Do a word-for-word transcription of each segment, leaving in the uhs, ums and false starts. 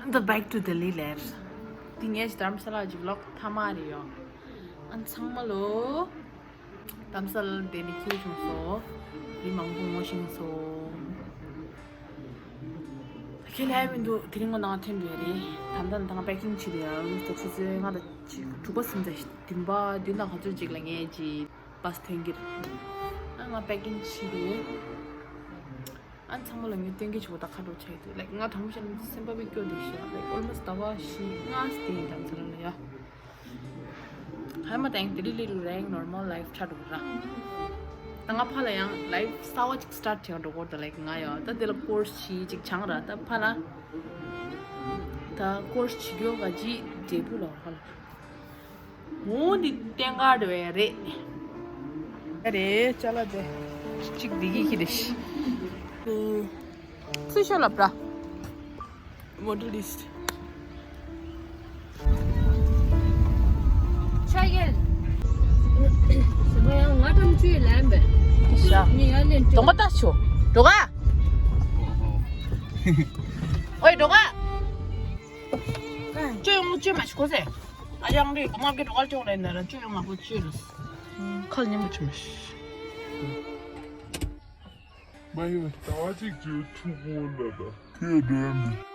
And the back to Delhi later. འདི་ངས་རྡ་རམ་ས་ལ་གྱི་vlog་མཐའ་མ་རེད་ཡོ། ཨ་ཚང་མ་ལོ། རྡ་རམ་ས་ལ་བསྡད་ནས་ཁྱེར་བྱུང་སོ། རི་མང་པོ་ངོ་ཤེས་སོ། ཁྱེད་ལྷའི་མི་འདུག་དེ་རིང་ངོ་ནང་ཐོན་པའི་རེད། ད་ལྟ་ད་ལྟ་packing་བྱེད་པའི་ཡང་ད་ཆུ་ཚོད་ལྔ་དང་ཕྱེད་དྲུག་པ་ཟིན་ཚེ་བདུན་པ་བདུན་དང་ག་ཚོད་ཅིག་ལ་ངས་ཀྱི་bus་ཐོན་གྱི་རེད། ཨ་ང་packing་བྱེད་དགོས་ཡོད། ཨ་ཚང་མ་ལ་ངས་སྟོན་གྱི་བྱེད་པ་ད་ཁ་འགྲོ་ཆགས་འདུག like ང་དང་པོ་བཤད་ན་སེམས་པ་མི་སྐྱོ་འདུག་ཤག like almost་ཟླ་བ་བཞི་ལྔ་ཙམ་ཡིན་རྡ་རམ་ས་ལ་ལ་ཡ། ཧ་མ་དང་དེ་རིང་ལི་རུ་རེང་normal life་ཆགས་འགྲོ་གི་ར། ད་ང་ཕ་ལ་ཡང་life་གསར་བ་ཅིག་start་བྱེད་འགྲོ་གོ་ད་like ང་ཡང་ད་དེ་ལ་course་བྱེད་ཅིག་སྦྱངས་ར། ད་ཕ་ལ་ད་course་བྱེད་རྒྱུ་ག་ཅི་འབྲས་བུ་ལ་ཕ་ལ། འོ་འདི་བསྟན་གར་རེད་རེད། རེད་ཅ་ལག་དེ། གཅིག་འདི་གི་ཁྱི་རེད། ཚུལ་ཤོད་ལབ་ར། Model list. ཆ་ཡན། ང་ཡང་ང་ཐམས་ཅད་ལན་པས། ཤ། ངས་ཡར་ལེན་གདོང་པ་ལྟ་ཆོ། འགྲོ་ག་ཨོའི་འགྲོ་ག་ཅོ་ཡོང་ཅོ་མ་ཤི་ཁོ་ཟེ། ཨ་ཡང་རེད་གོ་མ་གི་འགྲོ་ག་ཅོ་ལེན་ན་ར་ཅོ་ཡོང་ང་ཁོ་ཅོ་ལ། ཁ་ཉན་པ་ཅོ་མ་ཤི། མ་ཡིན་ན་ཟླ་བ་གཅིག་བཅུ་ཕྲུ་གུ་ལ་ད་ཁོས་འགྲོ་ཡ་མི།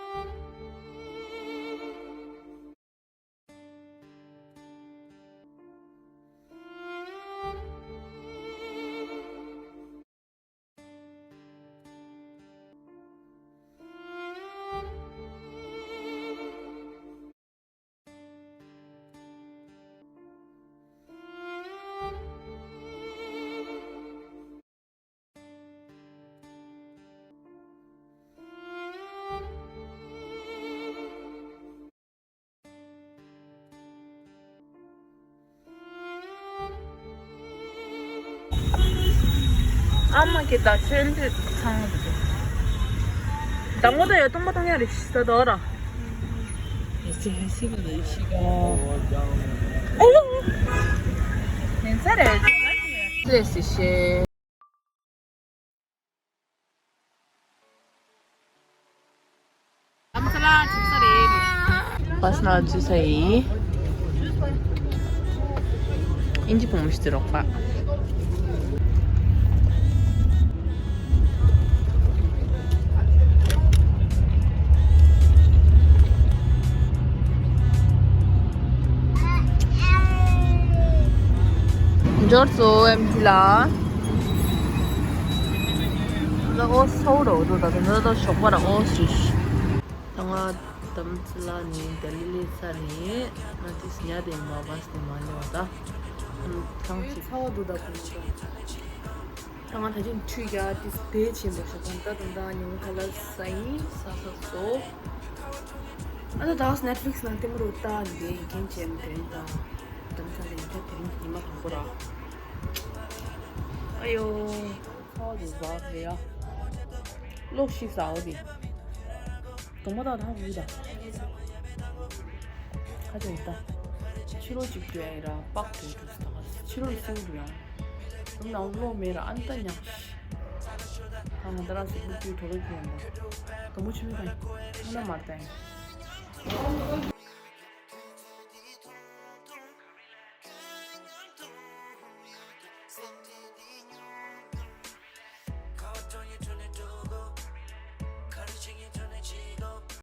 ཨ་མ་གི་ད་ཆོས་འདི་ཚང་མ་འདུག་ད་མོ་ད་ཡ་སྟོང་པ་སྟོང་ཡ་རེད་ཤི་ད་དོ་ར། ཨེ་ཙི་ཧེ་སི་གི་ལ་ཤི་ག་ཨེ་ལོ། ཡིན་ས་རེད། ལས་སི་ཤེ། Bus་ནང་འཛུལ་ས་ཡིན། ཨིན་ཇི་བུ་མོ་ཞིག་འཛུལ་རོགས་པ། འབྱོར་སོང་ཨེམ་ཆི་ལ། ད་ཨོ་སོ་རོ་རོ་ད་ད་ད་ཞོགས་པ་ར་ཨོ་ཤི་ཤི། ད་ང་དམ་ཚི་ལ་ནི་ལྡི་ལི་ལི་ས་ནི་ང་ཏིས་ཉ་དེ་མ་བས་ནི་མ་ཉོ་ད། ཐང་ཅི་ཚ་བ་འདུག་ད་ཁོང་ད། ད་ང་ད་ཅིང་ཆུ་ཡ་ཏིས་བེ་ཆེན་པོ་ཞིག་ཁོང་ད་དུང་ད་ཉུང་ཁ་ལ་ས་ཡིན་ས་ས་སོ། ཨ་ད་ད་Netflix་ནང་ལྟད་མོ་རོ་ལྟ་འདི་ཡིན་མཁན་ཅན་དེ་རིང་ད། དམ་ཚ་ལ་ཡིན་ད་དེ་རིང་ཉི་མ་དང་པོ་ར། ཨ་ཡོ། ཚ་བ་འདུག་ཟ་རེ་ཡ། ལོག་ཤིག་ཟ་འོ་དེ། གདོང་པ་དག་ཐག་གུ་དང་། ཁ་ཅིག་ད། ཕྱི་ལོགས་གཅིག་འགྲོ་ཡ་ཡིན་ར་པག་འགྲོ་འགྲོ་སི་ད་ཕྱི་ལོགས་སེའུ་འགྲོ་ཡ། ནང་ལོགས་མེད་ར་ཨན་ཏ་ཉག་ཤི། ཁ་ང་ད་ར་སི་ཕུ་ཀུའི་གྲོ་རོ་ཀི་ཡ་འདུག་དུམ་བུ་ཆུ་མི་ཁ་ཡིན། ཁ་ན་མར་ད་ཡིན།